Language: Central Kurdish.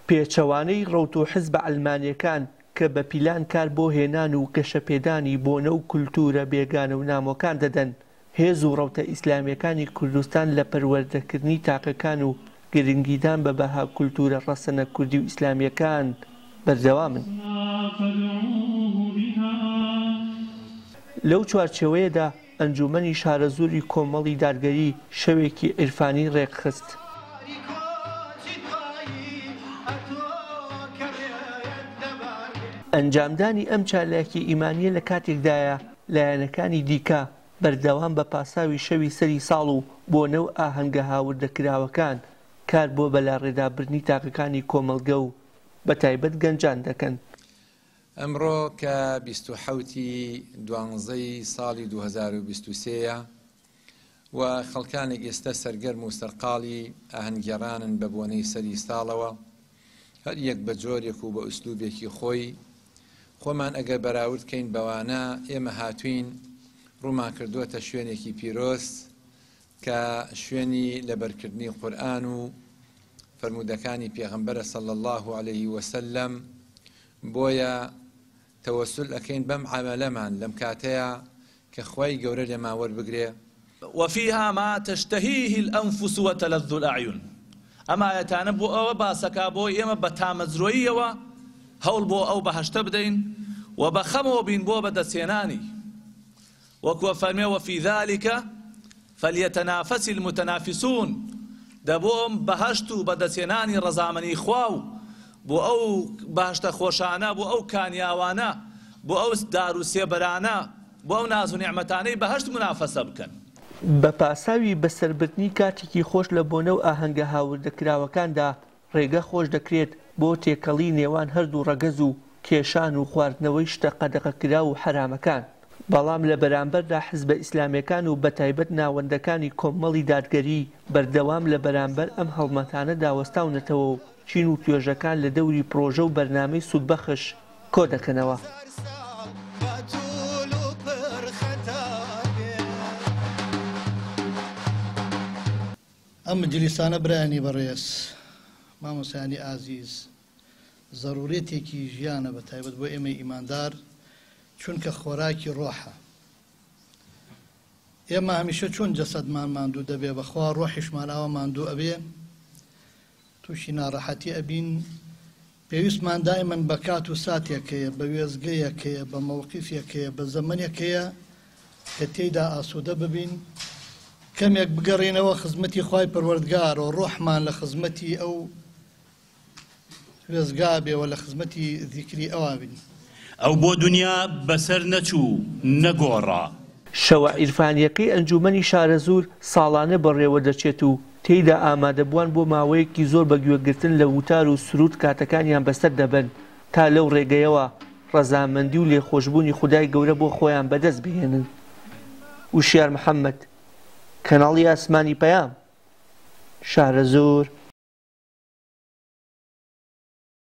پێچەوانەی ڕەوت و حزبە عەلمانیەکان کە بە پیلان کار بۆ هێنان و گەشەپێدانی بۆنە و کولتوورە بێگانە و نامۆکان دەدەن، هێز و ڕەوتە ئیسلامیەکانی کوردستان لە پەروەردەکردنی تاکەکان و گرنگیدان بە بەها کولتوورە ڕەسەنە کوردی و ئیسلامیەکان بەردەوامن. لەو چوارچێوەیەدا ئەنجوومەنی شارەزووری کۆمەڵی دادگەری شەوێکی عیرفانی ڕێکخست. ئەنجامدانی ئەم چالاکیە ئیمانیە لە کاتێکدایە لایەنەکانی دیکە بەردەوام بە پاساوی شەوی سەری ساڵ و بۆنە و ئاهەنگە هاوردەکراوەکان کار بۆ بەلاڕێدابردنی تاکەکانی کۆمەڵگە و بەتایبەت گەنجان دەکەن. ئەمڕۆ کە 27 ی دوانزەی ساڵی 2023 یە و خەڵکانێک ئێستە سەرگەرم و سەرقاڵی ئاهەنگگێڕانن بە بۆنەی سەری ساڵەوە، هەر یەک بە جۆرێک و بە ئوسلوبێکی خۆی، خۆمان ئەگەر بەراورد کەین بەوانە، ئێمە هاتووین ڕوومان کردووەتە شوێنێکی پیرۆز کە شوێنی لەبەرکردنی قورئان و فەرموودەکانی پێغەمبەرە صلی اللە علیه وسلم، بۆیە تەوەسول ئەکەین بەم عەمەلەمان لەم کاتەیا کە خوای گەورە لێمان وەربگرێ. وفیها ما تشتهیه الانفس وتلذ الاعین ئەم ئایەتانە بۆ ئەوە باسەکا بۆ ئێمە بە تامەزرۆییەوە هەوڵ بۆ ئەو بەهەشتە بدەین و بە خەمەوە بین بۆ بەدەستهێنانی وەکو ئەفەرمێ وفی ذلک فلیتنافس المتنافسون دە بۆ بەهەشت و بەدەستهێنانی ڕەزامەنی خوا و بۆ ئەو بەهەشتە خۆشانە بۆ ئەو کانیاوانە بۆ ئەو دار و سێبەرانە بۆ ئەو ناز و نیعمەتانەی بەهەشت مونافەسە بکەن. بە پاساوی بەسەربردنی کاتێکی خۆش لە بۆنە و ئاهەنگە هاوردەکراوەکاندا ڕێگە خۆش دەکرێت بۆ تێکەڵی نێوان هەردوو ڕەگەز و کێشان و خواردنەوەی شتە قەدەغەکراو و حەرامەکان. بەڵام لە بەرامبەردا حزبە ئیسلامیەکان و بەتایبەت ناوەندەکانی کۆمەڵی دادگەری بەردەوام لە بەرامبەر ئەم هەڵمەتانەدا وەستاونەتەوە و چین و توێژەکان لە دەوری پڕۆژە و بەرنامەی سوودبەخش کۆدەکەنەوە. ئەم مجلیسانە برایانی بەڕێز، مامۆستایانی ئازیز، زەروریەتێکی ژیانە بە تایبەت بۆ ئێمەی ئیماندار، چونکە خۆراکی ڕۆحە. ئێمە هەمیشە چۆن جەسەدمان ماندوو دەبێ، بەخوا ڕۆحیشمان ئاوا ماندوو ئەبێ، تووشی ناڕەحەتی ئەبین. پێویستمان دایمەن بە کات و ساتێک هەیە، بە وێستگەیەک هەیە، بە مەوقیفێک هەیە، بە زەمەنێک هەیە کە تێیدا ئاسوودە ببین، کەمێک بگەڕێینەوە خزمەتی خوای پەروەردگار و ڕۆحمان لە خزمەتی ئەو وێستگا بێ و لە خزمەتی زیکری ئەوا بین. ئەو بۆ دونیا بەسەر نەچوو، نەگۆڕا. شەوە عیرفانییەکەی ئەنجوومەنی شارەزوور ساڵانە بەڕێوەدەچێت و تێیدا ئامادەبووان بۆ ماوەیەکی زۆر بە گوێگرتن لە وتار و سروود کاتەکانیان بەسەر دەبەن تا لەو ڕێگەیەوە ڕەزامەندی و لێخۆشبوونی خودای گەورە بۆ خۆیان بەدەست بهێنن. وشیار محەمەد، کەناڵی ئاسمانی پەیام، شارەزوور.